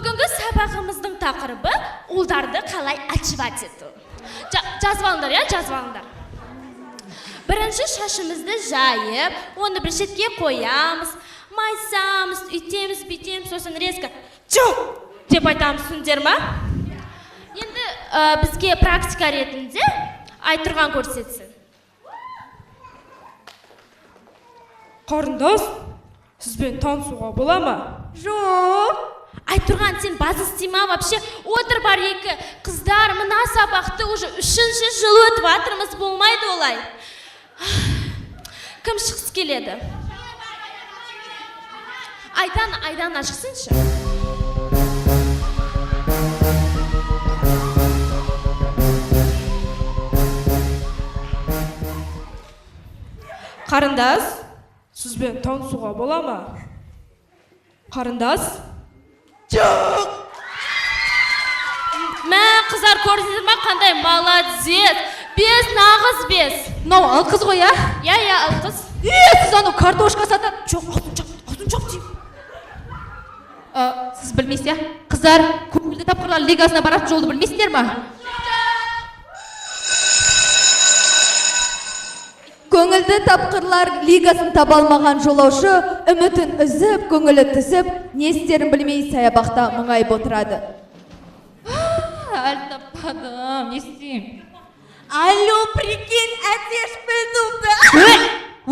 Бүгінгі сабағымыздың тақырыбы ұлдарды қалай отшивать ету. Жазып алыңдар, иә, жазып алыңдар. Бірінші шашымызды жайып, оны бір шетке қоямыз, майсамыз, үйтеміз, бүйтеміз, сосын резко жоқ деп айтамыз, түсіндіңдер ма? Енді бізге практика ретінде Айтұрған көрсетсін. Қарындас, сізбен танысуға бола ма? Жоқ. Айтұрған, сен база істей ма вообще? Отыр бар екі. Қыздар, мына сабақты уже 3-ші жыл өтіп жатырмыз, болмайды олай. Кім шықсы келеді? Айдан, Айдана шықсыншы. Қарындас, сізбен танысуға бола ма? Қарындас? Жоқ. Мә, қыздар, көрдіңіздер ма, қандай молодец. 5, нағыз 5. Мынау алқыз ғой, а? Иә, иә, алқыз. Е, сіз анау картошка сатады. Жоқ, аузын жап, аузын жап деймін. Сіз білмейсіз, иә? Қыздар, көңілді тапқырлар лигасына баратын жолды білмейсіздер ма? Көңілді тапқырлар лигасын таба алмаған жолаушы үмітін үзіп, көңілі түсіп, не істерін білмей саябақта мұңайып отырады. Әлі таппадым, не істеймін? Алло, прикинь, әтеш піл туыпты.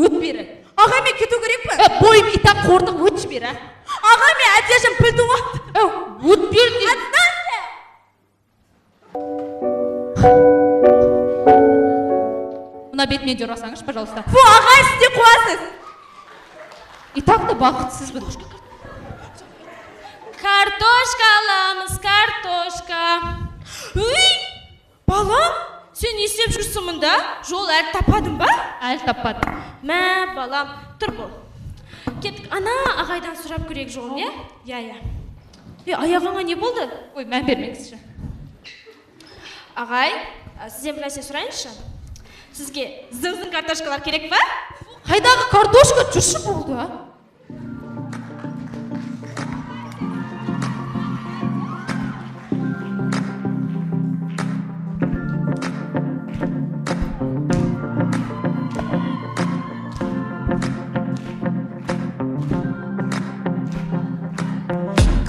Өт бері. Аға, мен кету керек пе? Бойым и так қордық, өтші бері. Аға, мен әтешім піл туыпты. Өт бері деймін. Отстаньте! Мына бетіме де ұрасаңызшы, пожалуйста. Фу, ағай, сіз де қуасыз. И так та бақытсызбын. Картошка аламыз, картошка. Үй, балам, сен не істеп жүрсің мұнда? Жол әлі таппадың ба? Әлі таппадым. Мә, балам, тұр бол. Кеттік, ана ағайдан сұрап көрейік жолын, иә? Иә, иә. Е, аяғыңа не болды? Ой, мән бермеңізші. Ағай, сізден бір нәрсе сұрайыншы. Сізге зың-зың картошкалар керек па? Қайдағы картошка жүрші болды, а?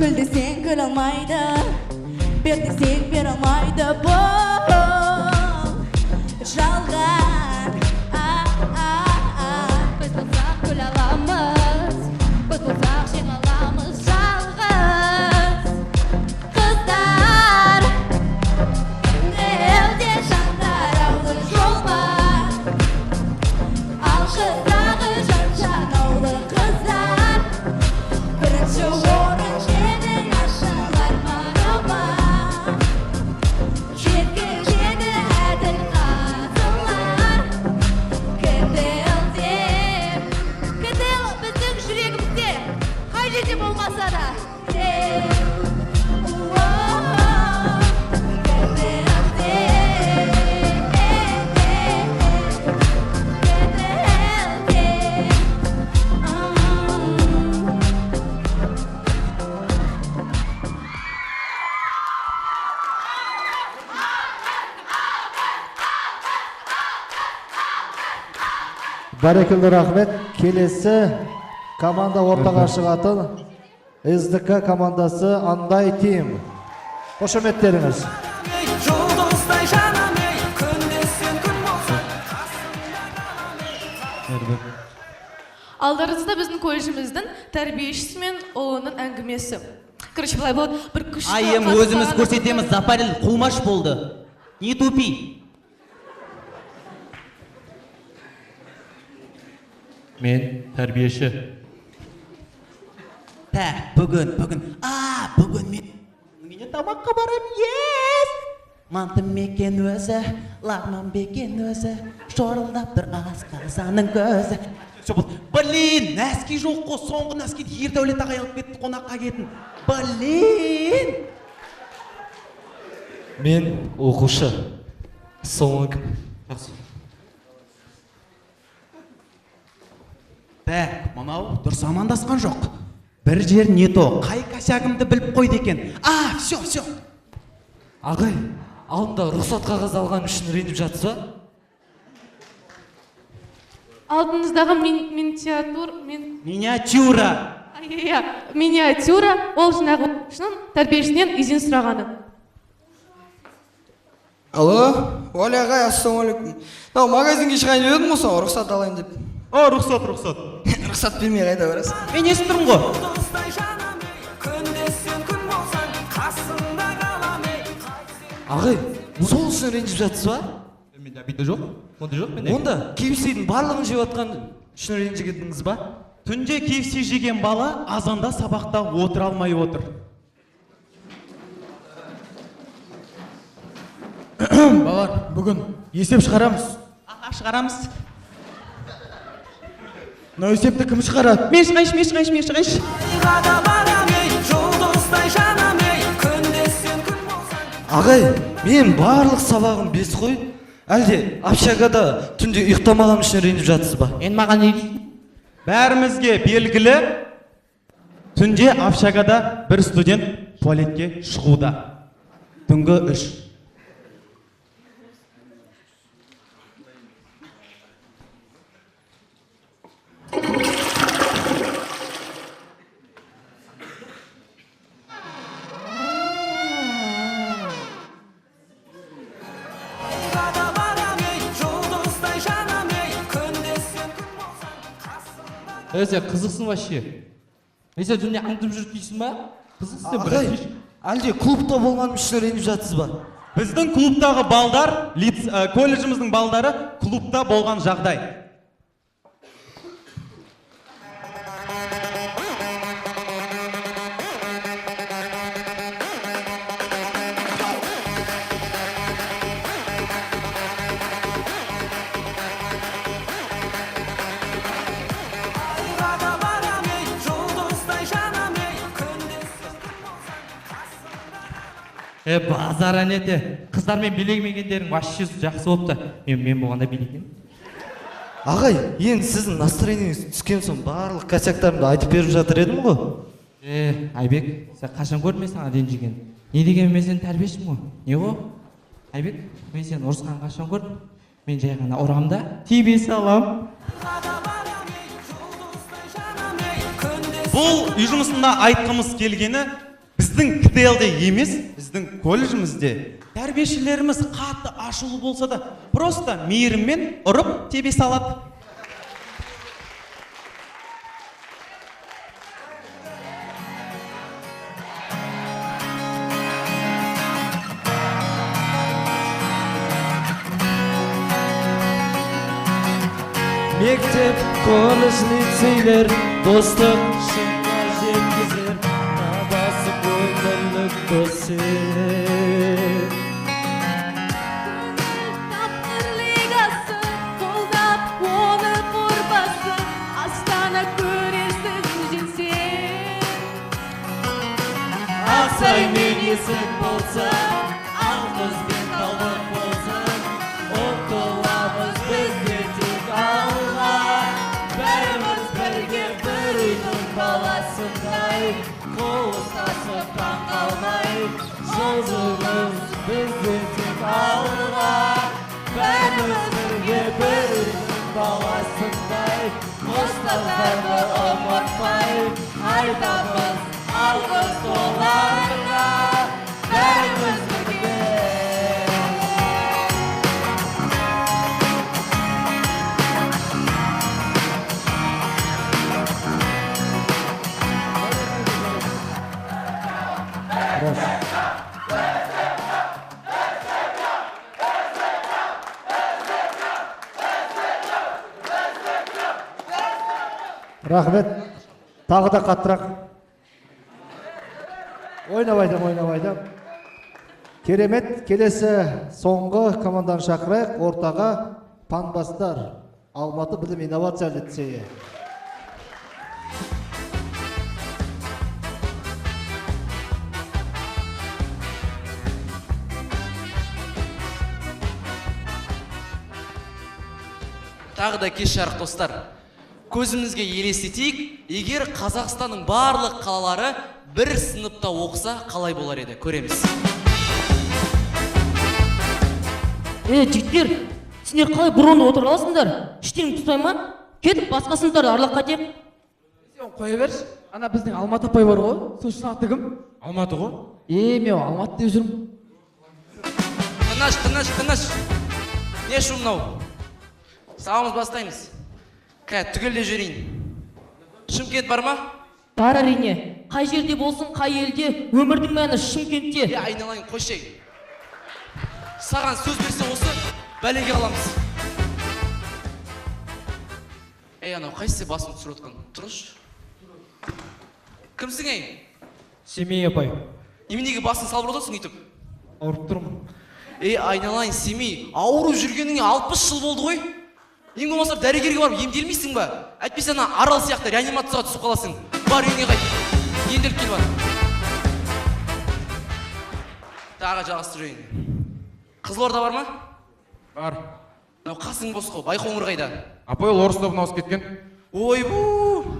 Күл десең күл алмайды, бер десең бере алмайды, бұл жалған. Біз болсақ күл аламыз, біз болсақ жең аламыз, жалғыз қыздар. Елде жандар аулы жол бар, ал қыздағы жан жанаулы қыздар. Бірінші орын жеңіл ашылар марапат. Жеткізеді әділ қазылар. КТЛ-де, КТЛ біздің жүрегімізде, қай жерде болмаса да. Бәрекелді, рахмет. Келесі команда ортаға шығатын СДК командасы Андай Тим. Қошеметтеріңіз. Жұлдыздай жанам, ей, күндесең күн болсаң. Алдарыңызда біздің колледжіміздің тәрбиешісі мен ұлының әңгімесі. Короче, былай болады, бір күшті Айым, қатысқан өзіміз көрсетеміз, запарил қумаш болды. Не тупи. Мен тәрбиеші. Так, бүгін, бүгін, бүгін мен үйіне тамаққа барам, ес! Манты мекен өзі, лагман бекен өзі, шорылдап тұр асқазанның көзі. Всё, болды. Блин, нәски жоқ қой, соңғы нәскиді Ердәулет ағай алып кетті қонаққа кетін. Блин! Мен оқушы. Ассалаумағалейкум. Жақсы. Так, мынау дұрыс амандасқан жоқ. Бір жер не то, қай косягымды біліп қойды екен. А, все, все. Ағай, алдында рұқсат қағаз алған үшін ренжіп жатсыз ба? Алдыңыздағы Миниатюра. Иә, миниатюра, ол жаңағы оқушының тәрбиешісінен изин сұрағаны. Алло, Уәли ағай, ассалаумағалейкум. Мынау магазинге шығайын деп едім ғой, соған рұқсат алайын деп. О, рұқсат, рұқсат. Рұқсат бермей қайда барасың? Мен естіп тұрмын ғой. Ағай, сол үшін ренжіп жатсыз ба? Менде обида жоқ. Ондай жоқ менде. Онда KFC-дің барлығын жеп жатқан үшін ренжігендіңіз ба? Түнде KFC жеген бала азанда сабақта отыра алмай отыр. Балалар, бүгін есеп шығарамыз. Аха, шығарамыз. Мынау есепті кім шығарады? Мен шығайыншы, мен шығайыншы, мен шығайыншы. Ағай, мен барлық сабағым 5 қой. Әлде общагада түнде ұйықтамағаным үшін ренжіп жатсыз ба? Енді маған не дейсің? Бәрімізге белгілі, түнде общагада бір студент туалетке шығуда. Түнгі 3. Сен қызықсың вообще. Е, сен түнде аңдып жүріп дейсің ба? Қызықсың сен, Ағай, братиш. әлде клубта болғаным үшін ренжіп жатсыз ба? Біздің клубтағы балдар, колледжіміздің балдары клубта болған жағдай. Базар әнете, қыздармен билемегендерің вообще жақсы болыпты. Мен болғанда билеген. Ағай, енді сіздің настроениеңіз түскен соң барлық косяктарымды айтып беріп жатыр едім ғой. Айбек, сен қашан көрдім мен саған ренжіген? Не деген, мен сенің тәрбиешім ғой. Не ғой? Айбек, мен сені ұрысқан қашан көрдім? Мен жай ғана ұрам да тебе салам. Бұл үй жұмысында айтқымыз келгені, біздің КТЛ-де емес, біздің колледжімізде тәрбиешілеріміз қатты ашулы болса да, просто мейіріммен ұрып тебе салады. Мектеп, колледж, лицейлер, достық шыңға жеткізер, табасың өмірлік дос сен. Тапқыр лигасы, қолдап оны қорбасы, Астана көресің жеңсең. Ақсай мен Есік болса, Алғыз бен Талдық болсын, ұмтыламыз біз де тек алға. Бәріміз бірге бір үйдің баласындай, қол ұстасып таң қалмай, жылжымыз біз де тек алға. Бәріміз бірге бір үйдің баласындай, ұстаздарды ұмытпай, айтамыз алғыс оларға. Бәріміз бірге. Рахмет. Тағы да қаттырақ. Ойнап айтам, ойнап айтам. Керемет. Келесі соңғы команданы шақырайық. Ортаға Панбастар, Алматы білім инновация лицейі. Тағы да кеш жарық, достар. Көзімізге елестетейік, егер Қазақстанның барлық қалалары бір сыныпта оқыса, қалай болар еді? Көреміз. Жігіттер, сендер қалай бір орында отыра аласыңдар? Іштен тұтпай ма? Кетіп басқа сыныптарды аралап қайтайық. Сен қоя берші. Ана біздің Алматы апай бар ғой, сосын аты кім? Алматы ғой. Мен Алматы деп жүрмін. Тыныш, тыныш, тыныш. Не шу мынау? Сабағымыз бастаймыз. Түгелде жүрейін. Шымкент бар ма? Бар әрине. Қай жерде болсын, қай елде, өмірдің мәні Шымкентте. Айналайын, қойшы. Саған сөз берсе осы, бәлеге қаламыз. Анау қайсысы басын түсіріп отқан? Тұрыш. Кімсің, ей? Семей апай. Неменеге басын салып отырсың өйтіп? Ауырып тұрмын. Айналайын, Семей, ауырып жүргеніңе 60 жыл болды ғой. Ең болмаса дәрігерге барып емделмейсің ба? Әйтпесе ана Арал сияқты реанимацияға түсіп қаласың. Бар үйіңе қайт. Емделіп кел бар. Тағы жалғастырып жіберейін. Қызылорда бар ма? Бар. Мынау қасың бос қой, Байқоңыр қайда? Апай, ол орыс тобына ауысып кеткен. Ойбу!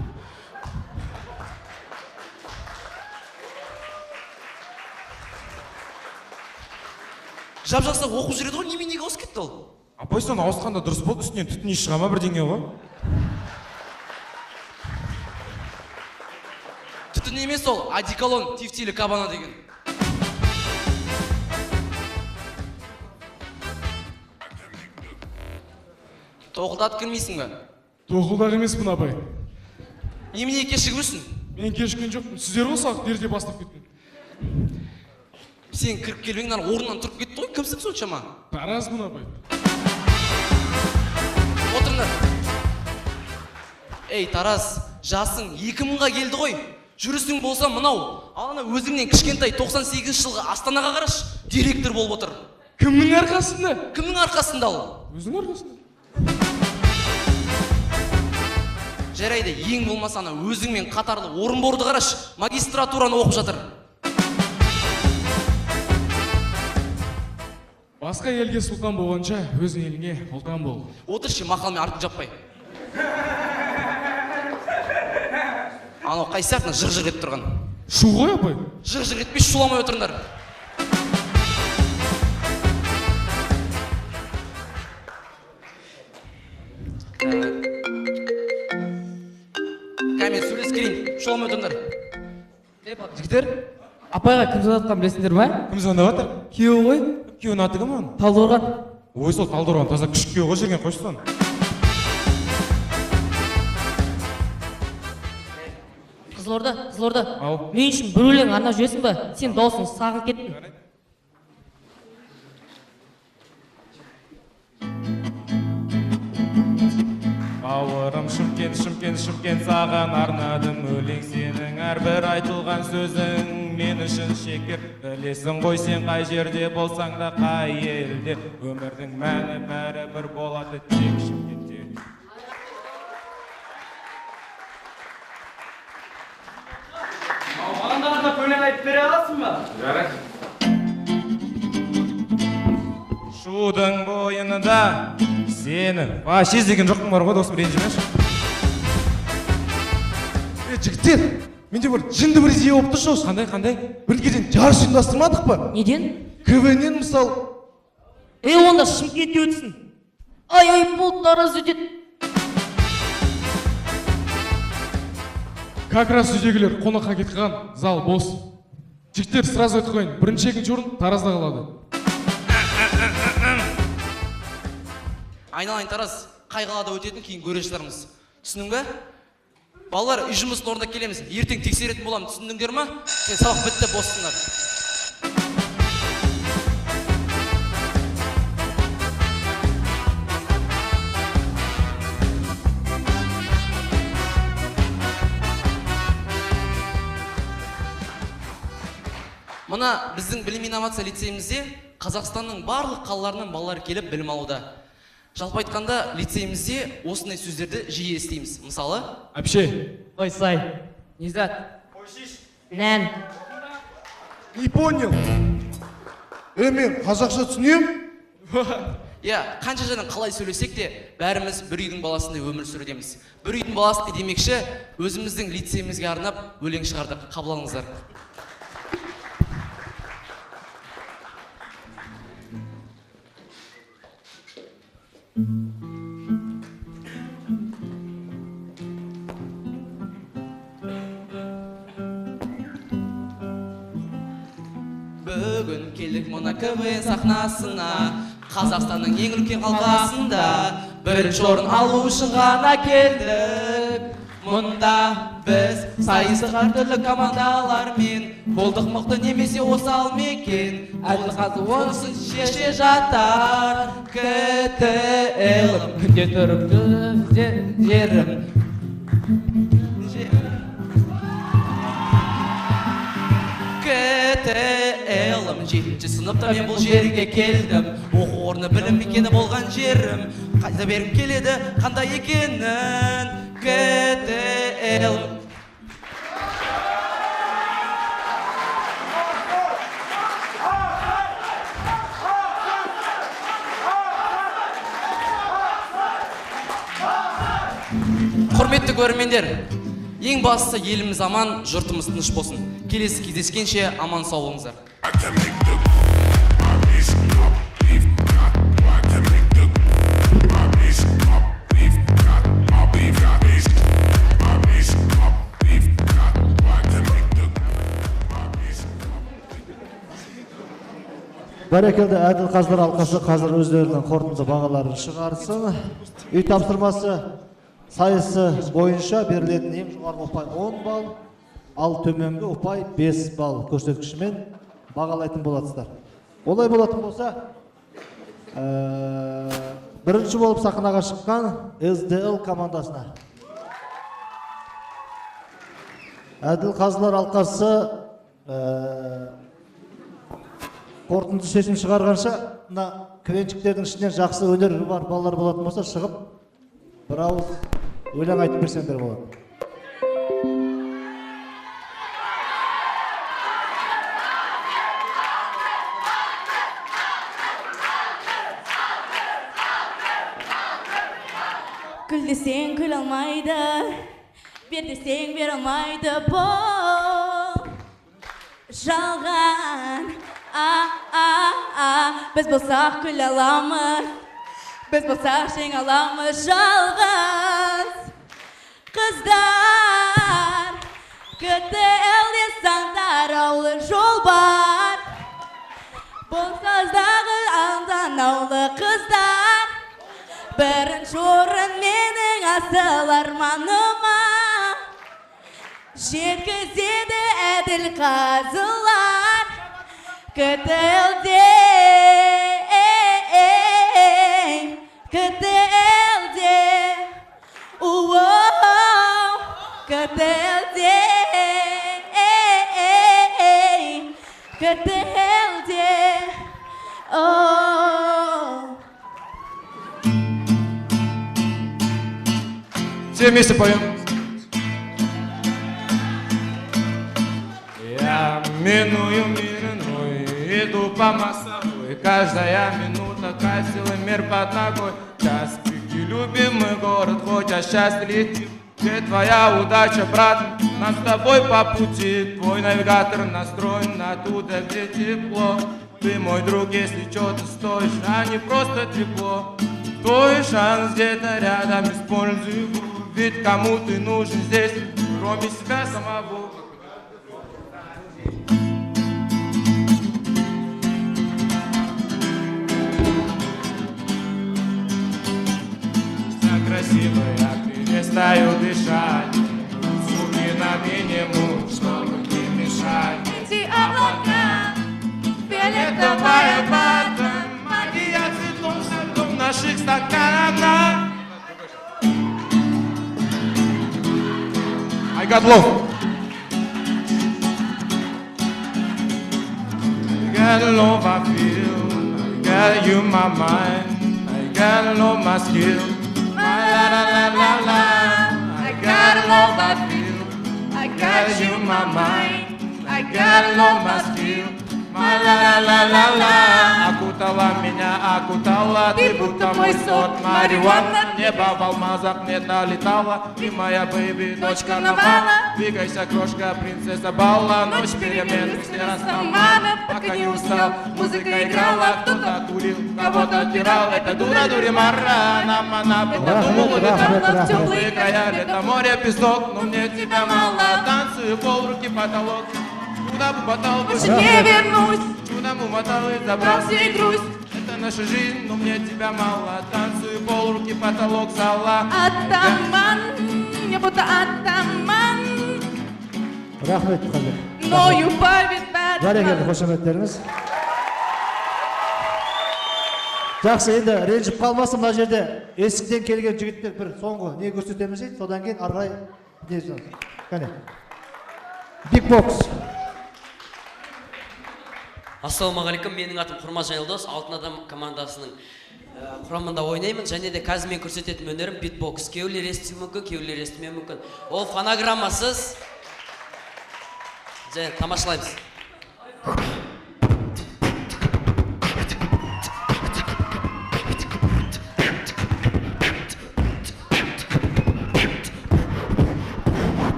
Жап-жақсы оқып жүреді ғой, неменеге ауысып кетті ол? Апай, соны ауысқанда дұрыс болды, үстінен түтін иісі шыға ма бірдеңе ғой? Түтін емес ол, одеколон, тефтелі кабана деген. Тоқылдатып кірмейсің бе? Тоқылдақ емеспін, апай. Неменеге кешігіп жүрсің? Мен кешіккен жоқпын, сіздер ғой сабақты ерте бастап кеткен. Сен кіріп келбең, орнынан тұрып кетті ғой, кімсің соншама? Таразбын, апай. Отырыңдар. Ей, Тараз, жасың 2000-ға келді ғой. Жүрісің болса мынау. Ал ана өзіңнен кішкентай 98 жылғы Астанаға қараш, директор болып отыр. Кімнің арқасында? Кімнің арқасында ол? Өзінің арқасында. Жарайды, ең болмаса ана өзіңмен қатарлы Орынборды қараш, магистратураны оқып жатыр. Басқа елге сұлтан болғанша, өз еліңе ұлтан бол. Отыршы, мақалмен артын жаппай. Анау қай сияқты жыр-жыр етіп тұрған? Шу ғой, апай. Жыр-жыр етпей, шуламай отырыңдар. Кәмен сөйлесіп келейін, шуламай отырыңдар. Жігіттер, апайға кім звондатқанын білесіңдер ма? Кім звондап жатыр? Күйеуі ғой. Күйеуінің аты кім оның? Талдықорған. Ой, сол Талдықорған таза күшік күйеу ғой, жүрген қойшы соны. Қызылорда, Қызылорда. Ау. Мен үшін бір өлең арнап жіберсің ба? Сен дауысың сағынып кеттім. Бауырым Шымкент, Шымкент, Шымкент, саған арнадым өлең. Сенің әрбір айтылған сөзің мен үшін шекер. Білесің ғой сен қай жерде болсаң да қай елде, өмірдің мәні бәрі бір болады тек Шымкентте. Маған да арнап өлең айтып бере аласың ба? Жарайды. Шудың бойында сені вообще іздеген жоқпын бар ғой, досым, ренжімеші. Жігіттер, менде бір жынды бір идея болып тұршы осы. Қандай, қандай? Біргеден жарыс ұйымдастырмадық па? Неден? КВН-нен мысалы. Онда Шымкентте өтсін. Ай, бұл Тараз өтеді. Как раз үйдегілер қонаққа кетіп қалған, зал бос. Жігіттер, сразу айтып қояйын, бірінші, екінші орын Таразда қалады. Айналайын Тараз, қай қалада өтетін кейін көре жатармыз. Түсіндің бе? Балалар, үй жұмысын орындап келеміз. Ертең тексеретін боламын, түсіндіңдер ма? Сен сабақ бітті, боссыңдар. Мына біздің білім инновация лицейімізде Қазақстанның барлық қалаларынан балалар келіп білім алуда. Жалпы айтқанда, лицейімізде осындай сөздерді жиі естиміз. Мысалы, әпше, Ойсай, Низат, Нән. Не понял. Мен қазақша түсінемін. Иә, қанша жерден қалай сөйлесек те, бәріміз бір үйдің баласындай өмір сүрудеміз. Бір үйдің баласындай демекші, өзіміздің лицейімізге арнап өлең шығардық. Қабыл алыңыздар. Бүгін келдік мына КВН сахнасына, Қазақстанның ең үлкен қаласында бірінші орын алу үшін ғана келдік. Мұнда біз сайыстық әртүрлі командалармен болдық мықты немесе осал мекен. Әділ қазы онысын шеше жатар. КТЛ күнде тұрып жерім. КТЛ-ім 7-ші сыныпта мен бұл жерге келдім. Оқу орны білім мекені болған жерім. Қайта бергім келеді қандай екенін. КТЛ. Құрметті көрермендер, ең бастысы еліміз аман, жұртымыз тыныш болсын. Келесі кездескенше аман сау болыңыздар. Бәрекелді, әділ қазылар алқасы қазір өздерінің қорытынды бағаларын шығарсын. Үй тапсырмасы сайысы бойынша берілетін ең жоғарғы ұпай 10 балл, ал төменгі ұпай 5 балл көрсеткішімен бағалайтын боласыздар. Олай болатын болса, бірінші болып сахнаға шыққан СДЛ командасына. Әділ қазылар алқасы қорытынды шешім шығарғанша, мына КВНщиктердің ішінен жақсы өнер бар балалар болатын болса, шығып бір ауыз өлең айтып берсеңдер болады. Күл десең күл алмайды, бер десең бер алмайды, бұл жалған. Біз болсақ күл аламыз, біз болсақ жең аламыз, жалғыз қыздар. КТЛ-де саңтараулы жол бар, бұл саздағы аңданаулы қыздар. Бірінші орын менің асыл арманыма жеткізеді әділ қазылар. КТЛ-де, КТЛ-де, КТЛ-де, КТЛ-де. Все вместе поем. Я миную мир иной, иду по мостовой. Каждая минута косила мир под ногой. Час пик, любимый город, хоть о счастье летим. Где твоя удача, брат? Нам с тобой по пути. Твой навигатор настроен на туда, где тепло. Ты мой друг, если чё-то стоишь, а не просто тепло. Твой шанс где-то рядом, используй его. Ведь кому ты нужен здесь, кроме себя самого. Вся красивая, я перестаю дышать. Звуки на минимум, чтобы не мешать. Эти облака, фиолетовая вата, магия цветов со льдом наших стаканах. I got love. I got love I feel. I got you my mind. I got love my skill. La la la la la. I got love I feel. I got you my mind. I got love my skill. La la la la la. Окутала меня, окутала. Ты будто мой сорт марихуана. Небо в алмазах не долетала. Ты моя бэйби, дочь карнавала. Двигайся, крошка, принцесса бала. Ночь перемен, мысли растамана. Пока не устал, музыка играла. Кто-то курил, кого-то отирал. Это дура, дуримара. Нам она будто думала, летала в теплые края. Лето, море, песок, но мне тебя мало. Танцую, пол, руки, потолок. Куда бы мотал, больше не вернусь. Чудом умотал и забрал всей грусть. Это наша жизнь, но мне тебя мало. Танцую, пол, руки, потолок, зала. Атаман, я будто атаман. Рахмет, Қалбек. Мною правит Батман. Бәрекелді, қошеметтеріңіз. Жақсы, енді ренжіп қалмасын, мына жерде есіктен келген жігіттер бір соңғы не көрсетеміз дейді, содан кейін ары қарай не жасаймыз. Кәне. Бигбокс. Ассалаумағалейкум, менің атым Құрман Жайлдос, Алтын Адам командасының құрамында ойнаймын. Және де қазір мен көрсететін өнерім битбокс. Кейбіреулер естуі мүмкін, кейбіреулер естімеуі мүмкін. Ол фонограммасыз. Және тамашалаймыз.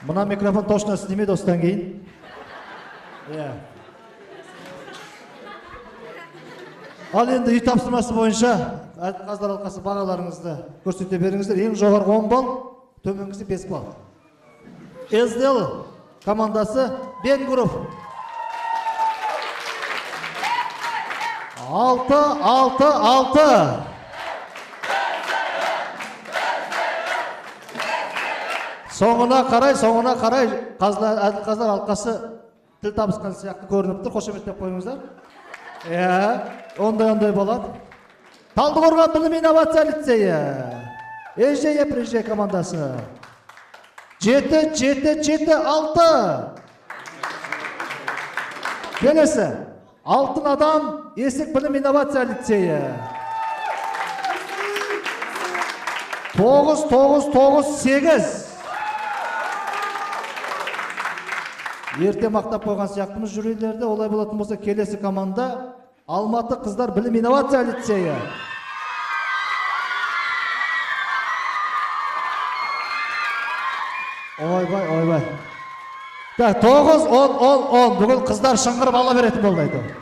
Мына микрофон точно істемейді осыдан кейін. Иә. Ал енді үй тапсырмасы бойынша қазылар алқасы бағаларыңызды көрсете беріңіздер. Ең жоғарғы 10 балл, төменгісі 5 балл. СДЛ командасы Бен Груп. 6, 6, 6. Соңына қарай, қазылар алқасы тіл табысқан сияқты көрініп тұр. Қошеметтеп қойыңыздар. Иә, ондай-ондай болады. Талдықорған білім инновация лицейі. Ежжей Приезжай командасы. 7, 7, 7, 6. Келесі. Алтын адам Есік білім инновация лицейі. 9, 9, 9, 8. Ерте мақтап қойған сияқтымыз жюрилерді. Олай болатын болса, келесі команда Алматы қыздар білім инновация лицейі. Ойбай, ойбай. Так, 9, 10, 10, 10. Бүгін қыздар шыңғырып ала беретін болды әйтеуір.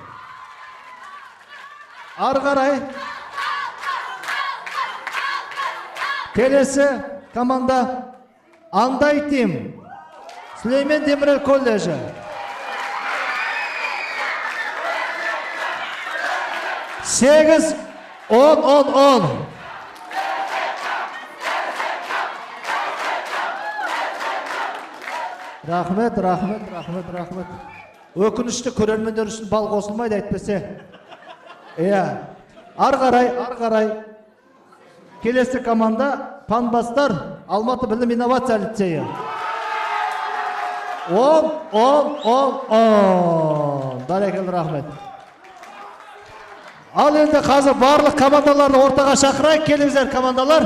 Ары қарай. Келесі команда Андай Тим. Сүлеймен Демирел колледжі. 8, 10, 10, 10. Рахмет, рахмет, рахмет, рахмет. Өкінішті көрермендер үшін бал қосылмайды әйтпесе. Иә. Ары қарай, ары қарай. Келесі команда Панбастар Алматы білім инновация лицейі. 10, 10, 10, 10. Бәрекелді, рахмет. Ал енді қазір барлық командаларды ортаға шақырайық. Келіңіздер, командалар.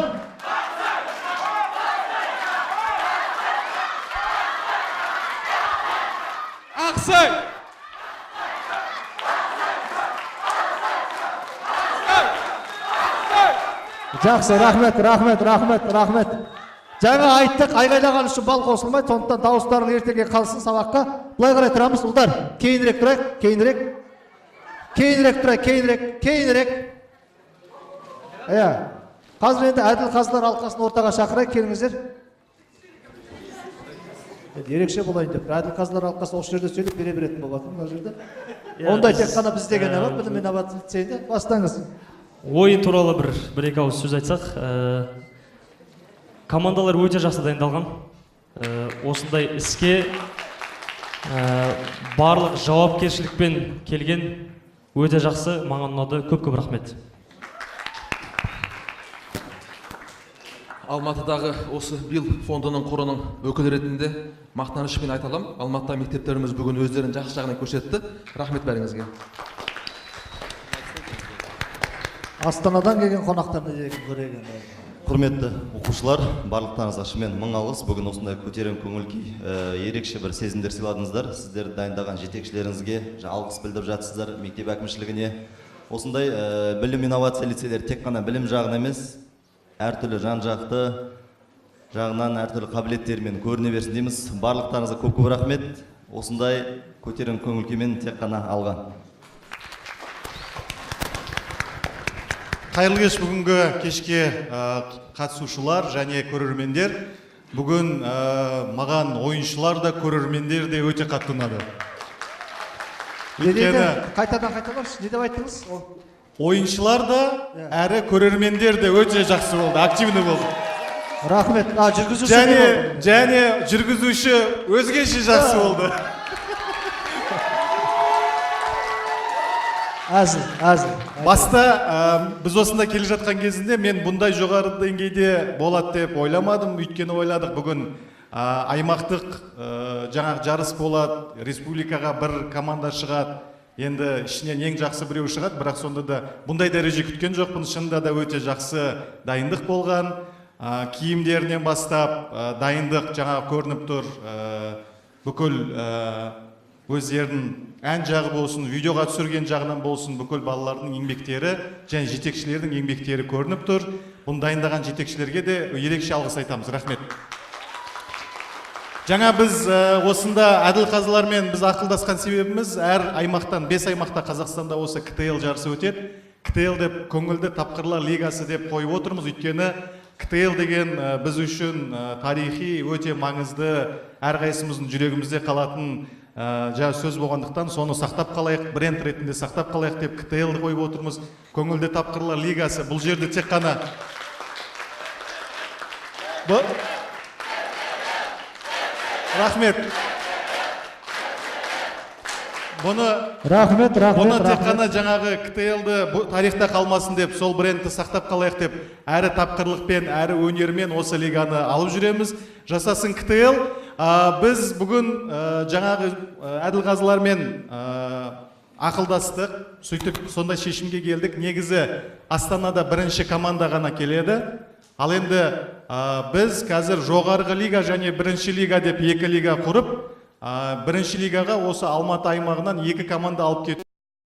Ақсай! Жақсы, рахмет, рахмет, рахмет, рахмет. Жаңа айттық, айғайлаған үшін бал қосылмайды, сондықтан дауыстарың ертеңге қалсын сабаққа. Былай қарай тұрамыз, ұлдар. Кейінірек тұрайық, кейінірек. Кейінірек тұрайық, кейінірек, кейінірек. Иә. Қазір енді әділ қазылар алқасын ортаға шақырайық, келіңіздер. Енді ерекше болайын деп. Әділ қазылар алқасы осы жерде сөйлеп бере беретін болатын мына жерде. Ондай тек қана бізде ғана бар, білім инновация лицейінде. Бастаңыз. Ойын туралы бір екі ауыз сөз айтсақ, командалар өте жақсы дайындалған. Осындай іске барлық жауапкершілікпен келген, өте жақсы, маған ұнады, көп-көп рахмет. Алматыдағы осы БИЛ фондының қорының өкілі ретінде мақтанышпен айта аламын. Алматыда мектептеріміз бүгін өздерін жақсы жағынан көрсетті. Рахмет бәріңізге. Астанадан келген қонақтар не деген көрейік енді. Құрметті оқушылар, барлықтарыңызға шынымен мың алғыс. Бүгін осындай көтеріңкі көңіл күй, ерекше бір сезімдер сыйладыңыздар. Сіздер дайындаған жетекшілеріңізге алғыс білдіріп жатсыздар, мектеп әкімшілігіне. Осындай білім инновация лицейлері тек қана білім жағынан емес, әртүрлі жан-жақты жағынан әртүрлі қабілеттерімен көріне берсін дейміз. Барлықтарыңызға көп-көп рахмет. Осындай көтеріңкі көңіл күймен тек қана алға. Қайырлы кеш бүгінгі кешке қатысушылар және көрермендер. Бүгін маған ойыншылар да, көрермендер де өте қатты ұнады. Өйткені қайтадан қайталаңызшы, не деп айттыңыз? Ойыншылар да, әрі көрермендер де өте жақсы болды, активный болды. Рахмет. Жүргізуші және жүргізуші өзгеше жақсы болды. Әзіл, әзіл. Баста біз осында келе жатқан кезінде мен бұндай жоғары деңгейде болады деп ойламадым. Өйткені ойладық бүгін аймақтық жаңағы жарыс болады, республикаға бір команда шығады. Енді ішінен ең жақсы біреу шығады, бірақ сонда да бұндай дәреже күткен жоқпын. Шынында да өте жақсы дайындық болған. Киімдерінен бастап дайындық жаңағы көрініп тұр. Бүкіл өздерінің ән жағы болсын, видеоға түсірген жағынан болсын, бүкіл балалардың еңбектері және жетекшілердің еңбектері көрініп тұр. Бұны дайындаған жетекшілерге де ерекше алғыс айтамыз. Рахмет. Жаңа біз осында әділ қазылармен біз ақылдасқан себебіміз, әр аймақтан, 5 аймақта Қазақстанда осы КТЛ жарысы өтеді. КТЛ деп көңілді тапқырлар лигасы деп қойып отырмыз. Өйткені КТЛ деген біз үшін тарихи өте маңызды, әрқайсымыздың жүрегімізде қалатын жаңа сөз болғандықтан соны сақтап қалайық, бренд ретінде сақтап қалайық деп КТЛ-ді қойып отырмыз. Көңілді тапқырлар лигасы бұл жерде тек қана рахмет. Бұны рахмет, рахмет. Бұны тек қана жаңағы КТЛ-ді тарихта қалмасын деп, сол брендті сақтап қалайық деп, әрі тапқырлықпен, әрі өнермен осы лиганы алып жүреміз. Жасасын КТЛ. Біз бүгін жаңағы әділ қазылармен ақылдастық, сөйтіп сондай шешімге келдік. Негізі Астанада бірінші команда ғана келеді. Ал енді біз қазір жоғарғы лига және бірінші лига деп екі лига құрып, бірінші лигаға осы Алматы аймағынан екі команда алып кету